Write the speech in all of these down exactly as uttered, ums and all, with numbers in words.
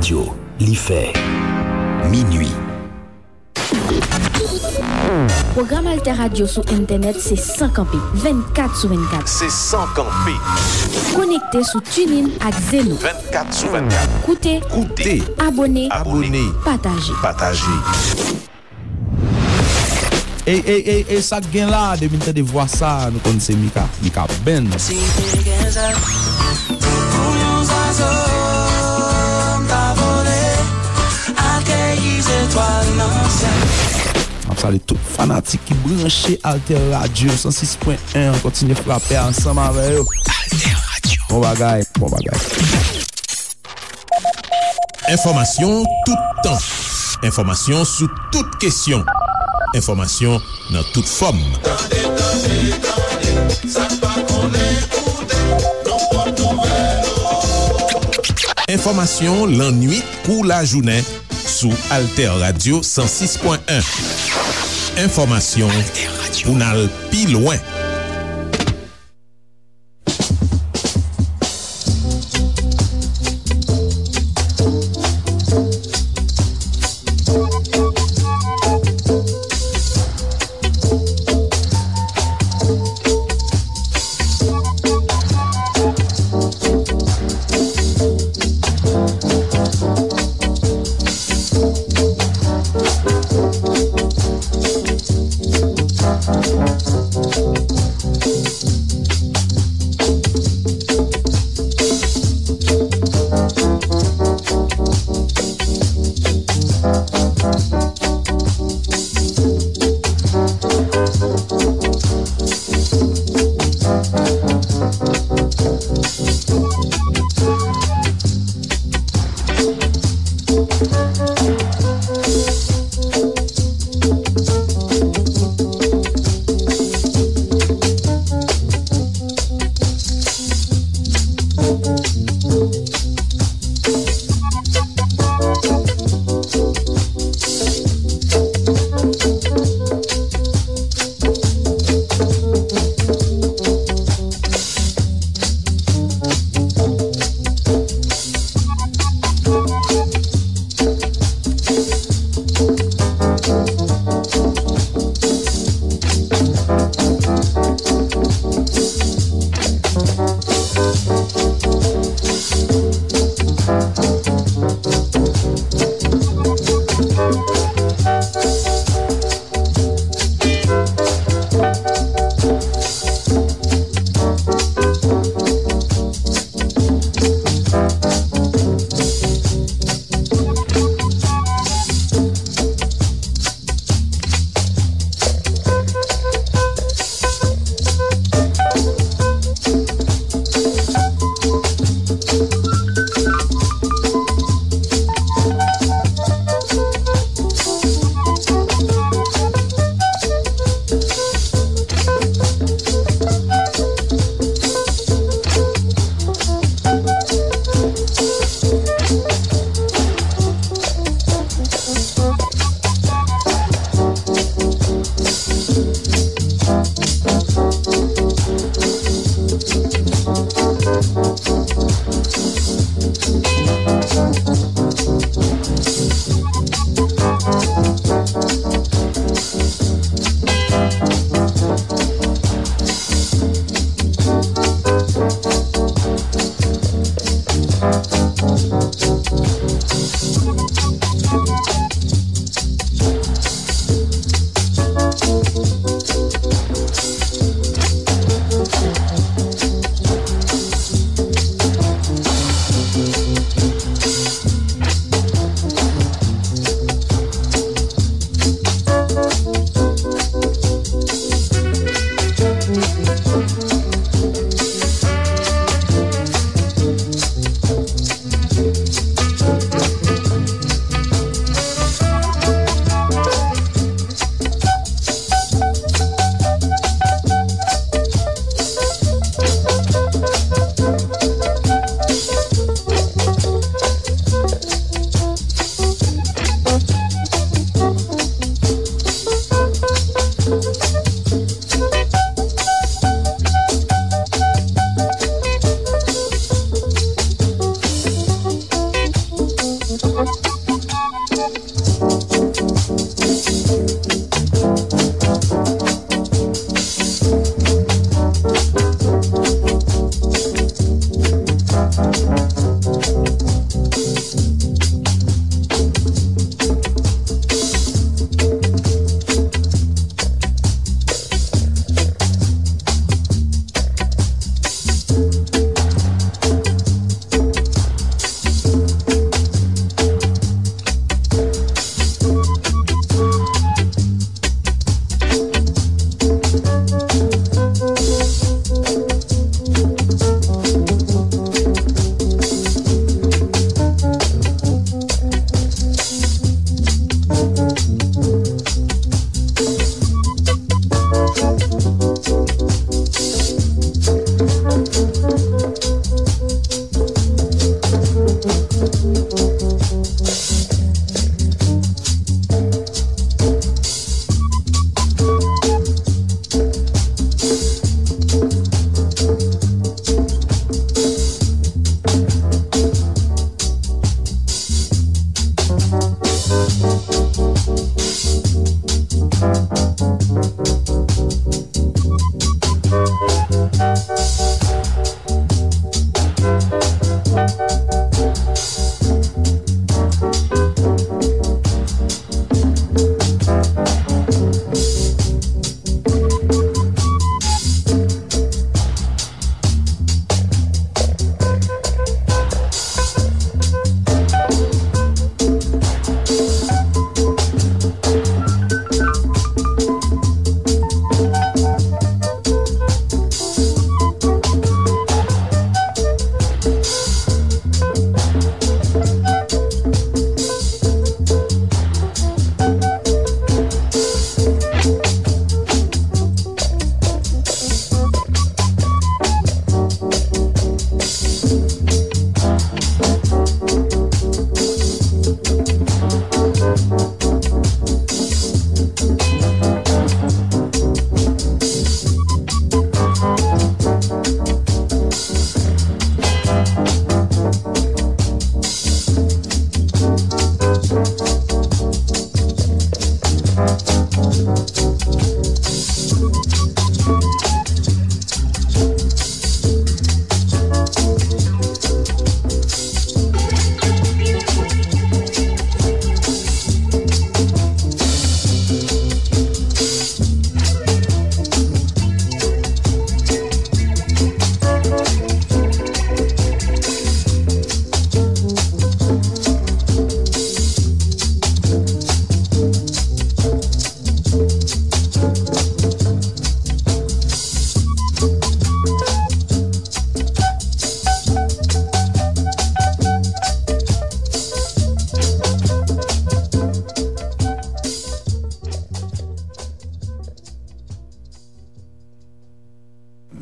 Radyo, li fè minui. Pwogram Alter Radio sou entènèt se san kanpe, vennkat sou vennkat. Se san kanpe. Konekte sou TuneIn ak Zeno. Vennkat sou vennkat. Koute, Koute. Abone, Abone. Pataje. Pataje. Ey, ey, ey, ey, sa k gen la? Depi n tande vwa sa, nou konn se Mika, Mika Band. Si te gen zam, tankou yon zwazo, m ta vole, akeyi zetwal nan syèl. M ap salye tout fanatik ki branche Alter Radio san sis pwen en an. Kontinye frape ansanm avè yo. Alter Radio. Bon bagay, bon bagay. Enfòmasyon toutan. Enfòmasyon sou tout kesyon. Enfòmasyon nan tout fòm. Tande, tande, tande, sa n pa konnen, koute, nan pwòp nouvèl ou. Enfòmasyon lannwit kou lajounen sou Alter Radio san sis pwen en. Enfòmasyon pou n al pi lwen.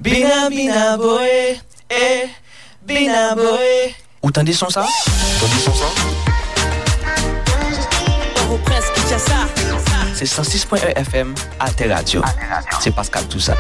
Bina bina boy, eh, bina boy. Ou tande son sa? Tande son sa? Pòtoprens, Kinshasa. Se san sis pwen en F M, Alter Radio. Se Pascal Toussaint.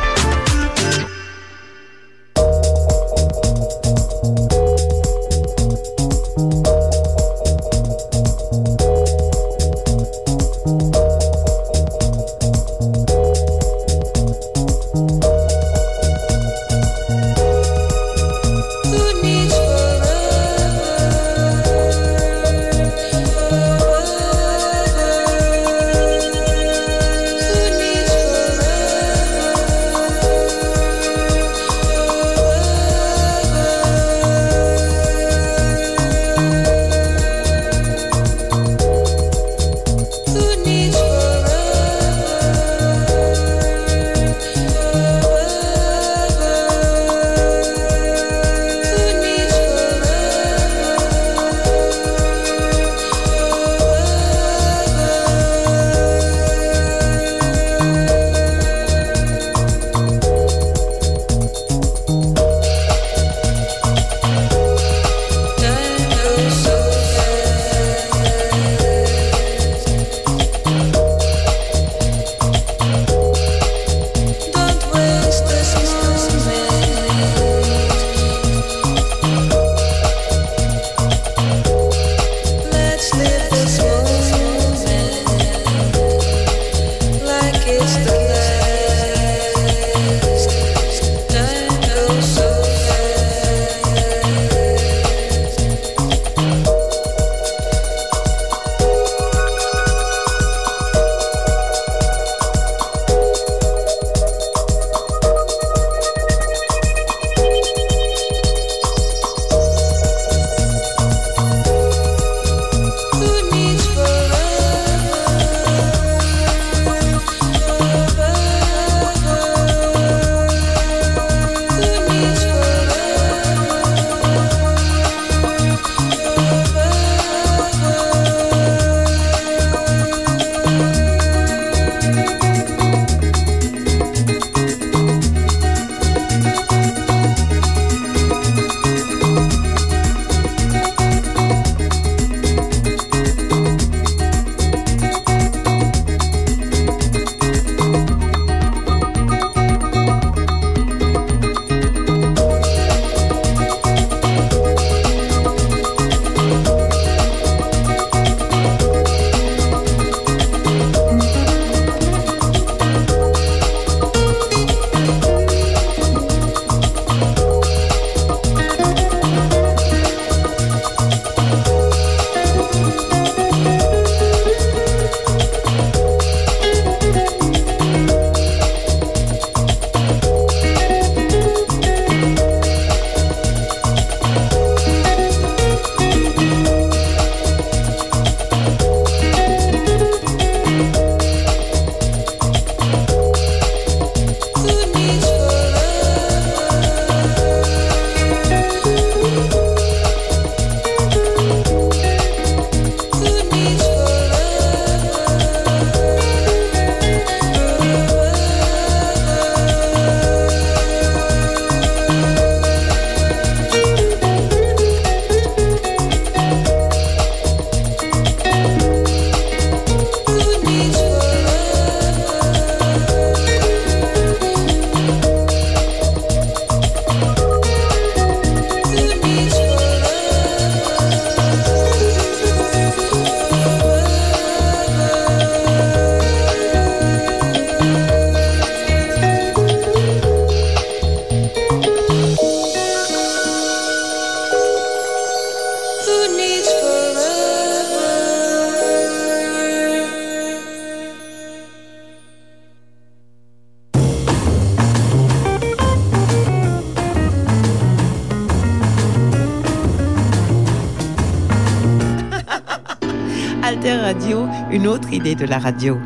Radio, une autre idée de la radio.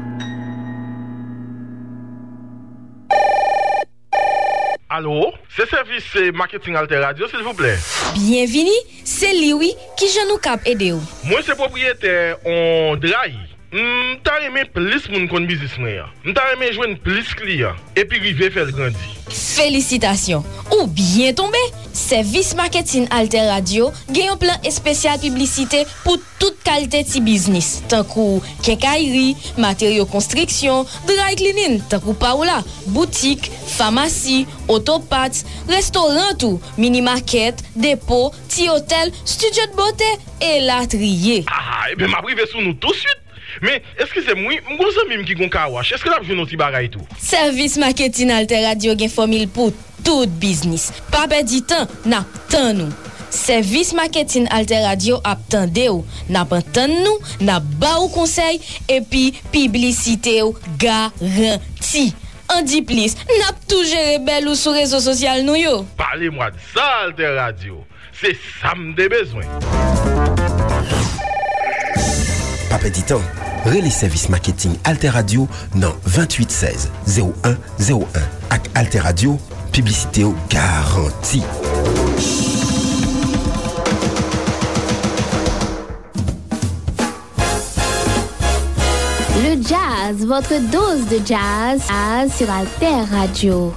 Alo, se sèvis, eh, maketing Alter Radio, silvouplè. Byenvini, se li wi, kijan nou kab ede w? Mwen se pwopriyetè on dray. M ta renmen plis moun konn biznis mwen an. M ta renmen jwenn plis kliyan, epi rive fè l grandi. Felisitasyon! Ou byen tonbe! Sèvis maketin Alter Radio gen yon plan espesyal piblisite pou tout kalite ti biznis, tankou kenkayri, materyo konstriksyon, dry cleaning, tankou pa w la, boutik, famasi, oto parts, restoran tou, mini market, depo, ti otèl, studio de beauté, elatriye. Ah, ebyen, m ap rive sou nou touswit. Men, eskize m wi, m gon zanmi m ki gon car wash. Èske l ap jwenn yon ti bagay tou? Sèvis maketin Alter Radio gen fòmil pou tout biznis. Pa pèdi tan, n ap tann ou. Sèvis maketin Alter Radio ap tande w, n ap antann nou, n ap ba ou konsèy, epi piblisite w garanti. An di plis, n ap tou jere bèl ou sou rezo sosyal nou yo. Pale mwa de sa, Alter Radio. Se sa m te bezwen. Pa pèdi tan, rele sèvis maketing Alter Radio nan venntuit sèz zewo en zewo en. Ak Alter Radio, piblisite w garanti. Le jazz, votre dose de jazz, jazz sur Alter Radio.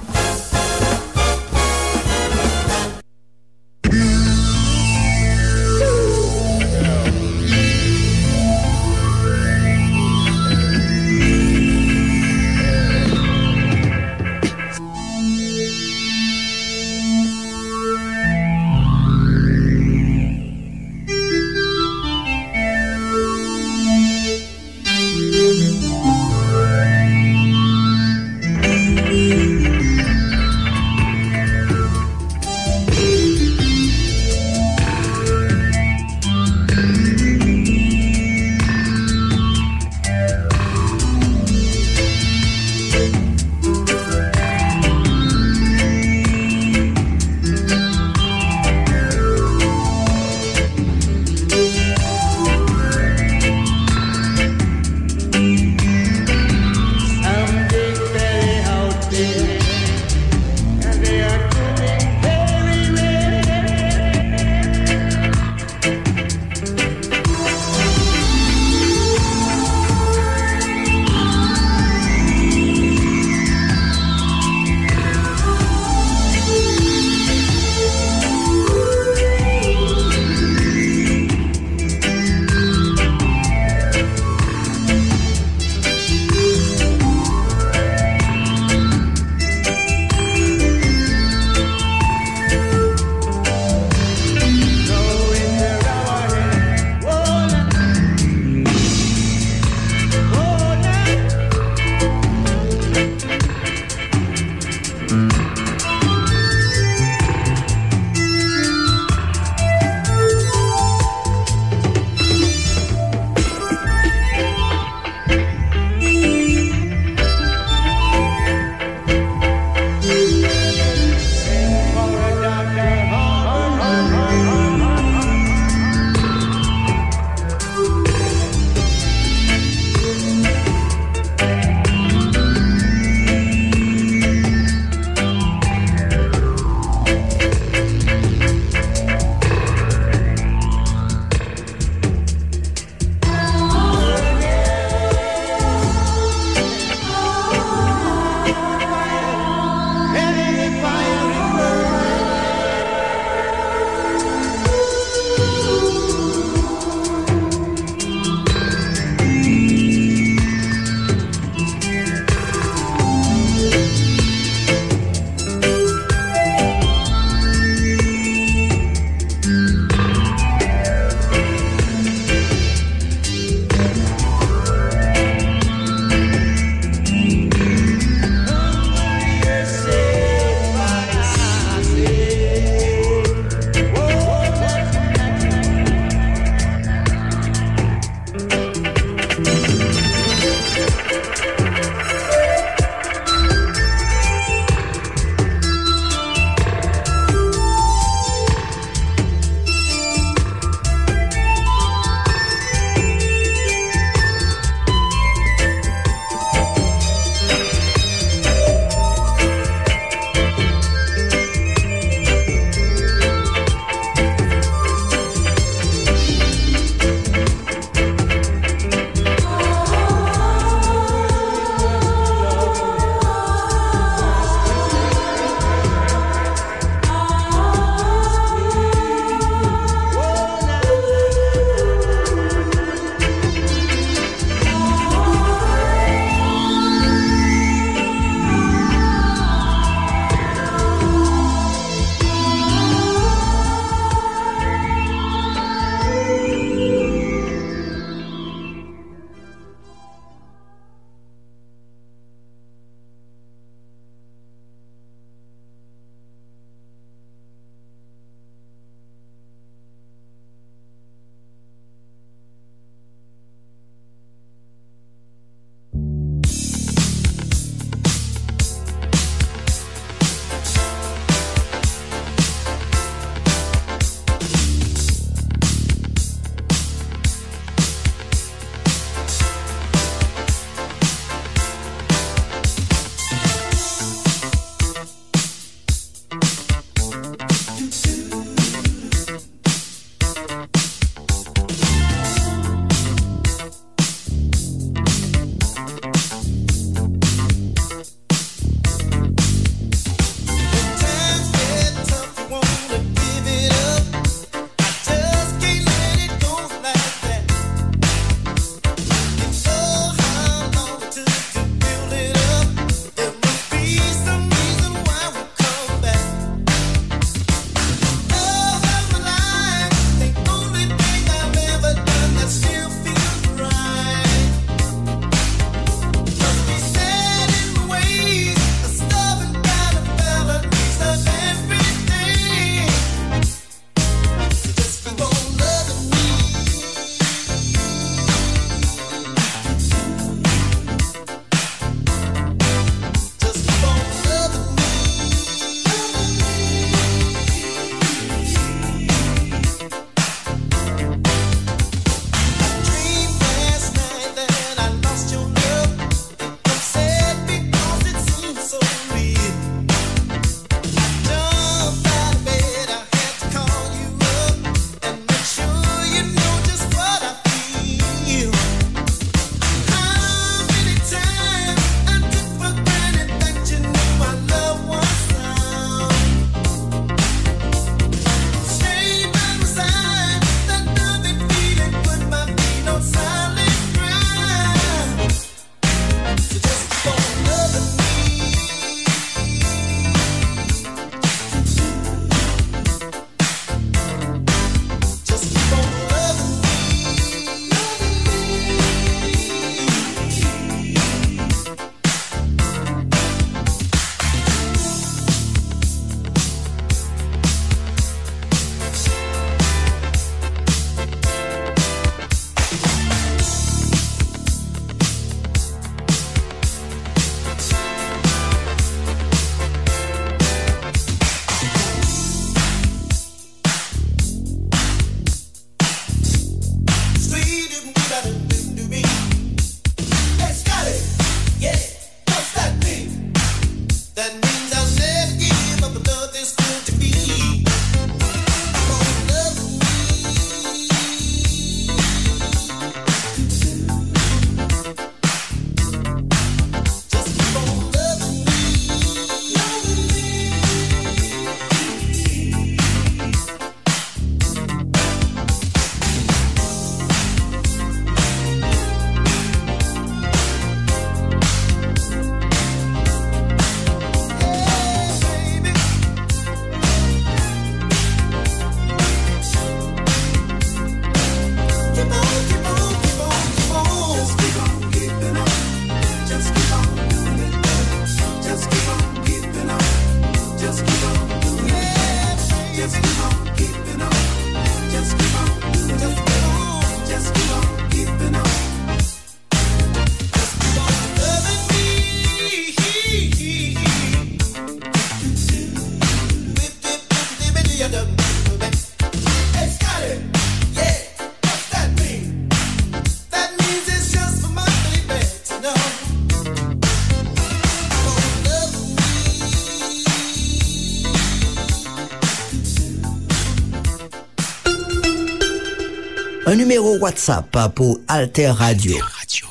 Un numéro WhatsApp pour Alter Radio.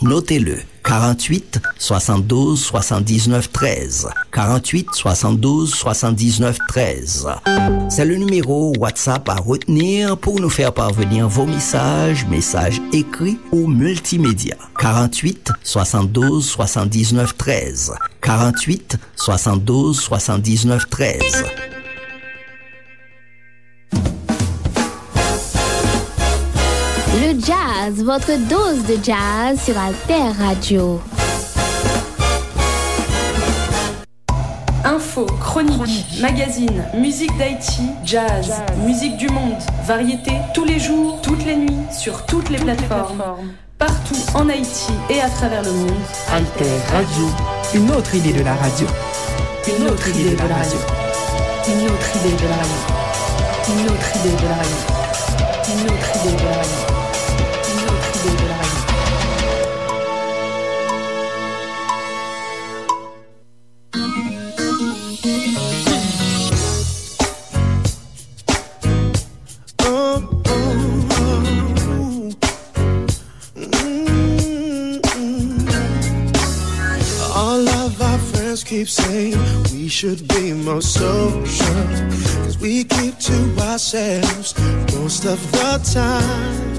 Notez-le, quarante-huit soixante-douze soixante-dix-neuf treize. Quarante-huit soixante-douze soixante-dix-neuf treize. C'est le numéro WhatsApp à retenir pour nous faire parvenir vos messages, messages écrits ou multimédia. Quarante-huit soixante-douze soixante-dix-neuf treize. Quarante-huit soixante-douze soixante-dix-neuf treize. Le jazz, votre dose de jazz sur Alter Radio. Info, chronique, magazine, musique d'Haïti, jazz, musique du monde, variété, tous les jours, toutes les nuits, sur toutes les plateformes. Partout en Haïti et à travers le monde. Alter Radio. Une autre idée de la radio. Une autre idée de la radio. Une autre idée de la radio. Une autre idée de la radio. Une autre idée de la radio. Une autre idée de la radio. Oh, oh, oh. Mm-mm. All of our friends keep saying we should be more social, 'cause we keep to ourselves most of the time.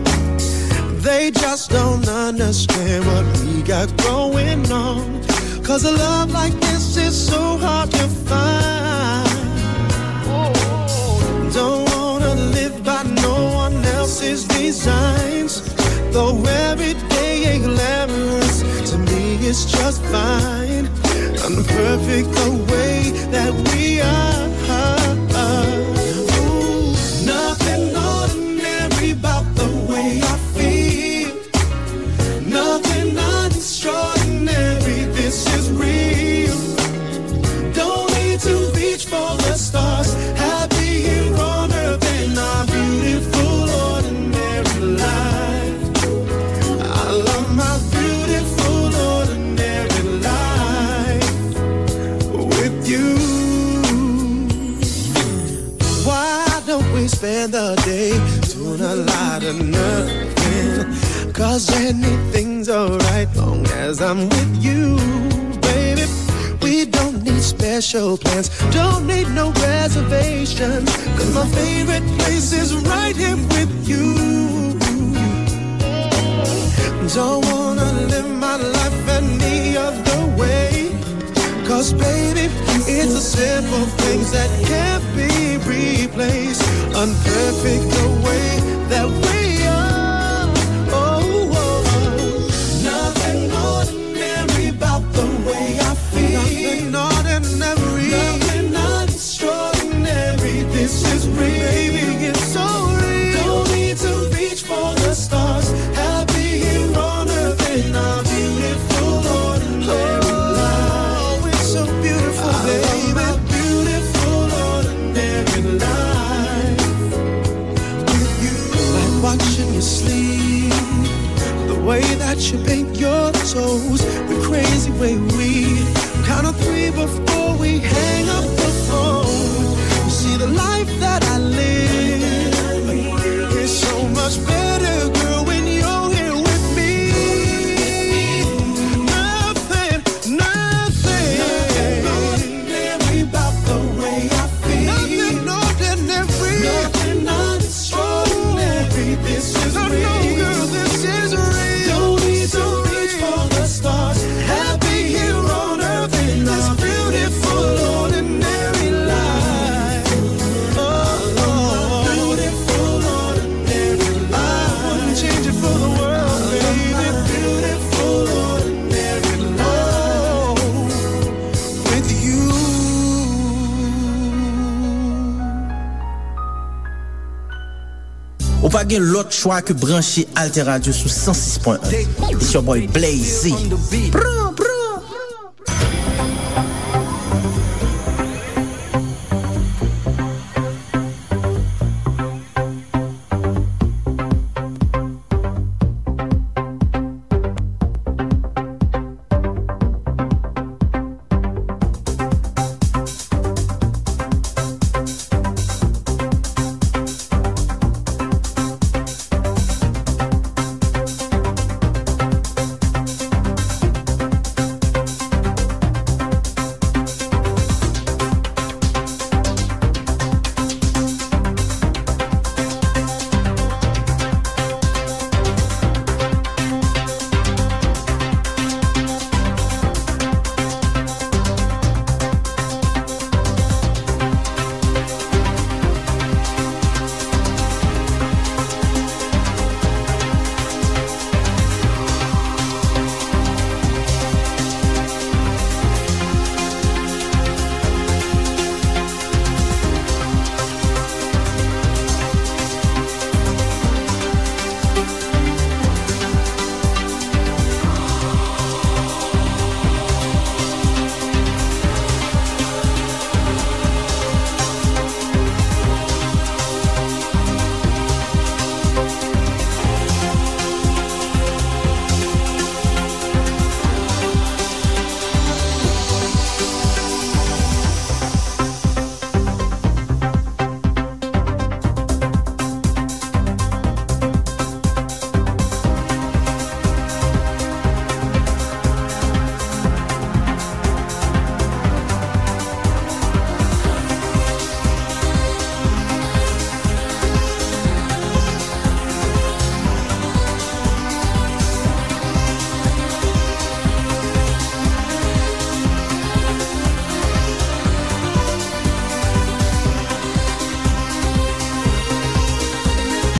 They just don't understand what we got going on, 'cause a love like this is so hard to find. Don't wanna live by no one else's designs. Though every day ain't glamorous, to me it's just fine. I'm perfect the way that we are. Ooh, nothing ordinary about the way I feel. Nothing extraordinary, this is real. Don't need to reach for the stars. Happy here on earth in our beautiful ordinary life. I love my beautiful ordinary life with you. Why don't we spend the day doing a lot of nothing? 'Cause anything's alright long as I'm with you, baby. We don't need special plans, don't need no reservations, 'cause my favorite place is right here with you. Don't wanna live my life any other way. 'Cause, baby, it's the simple things that can't be replaced. Unperfect the way that we are. Oh, oh, oh. Nothing ordinary about the way I feel. Nothing ordinary. Nothing extraordinary. This is real. Baby, it's so real. Don't need to reach for the stars. Happy here on earth in our beautiful ordinary life. Oh, it's so beautiful, baby. I love my beautiful ordinary life with you. Like watching you sleep, the way that you paint your toes, the crazy way we count to three before we hang up the phone. You see, the life that I live is so much better, girl, when you're here with me. Nothing, nothing. Nothing ordinary about the way I feel. Nothing ordinary. Nothing ordinary. Extraordinary, this is real. I know, girl, this is real. Don't need to reach for the stars. Happy here on earth in this beautiful ordinary life. Oh, beautiful ordinary life. I wouldn't change it for the world, baby. Beautiful ordinary life with you. Ou pa gen lòt chwa ke branche Alter Radio sou san sis pwen en. It's your boy Blaze.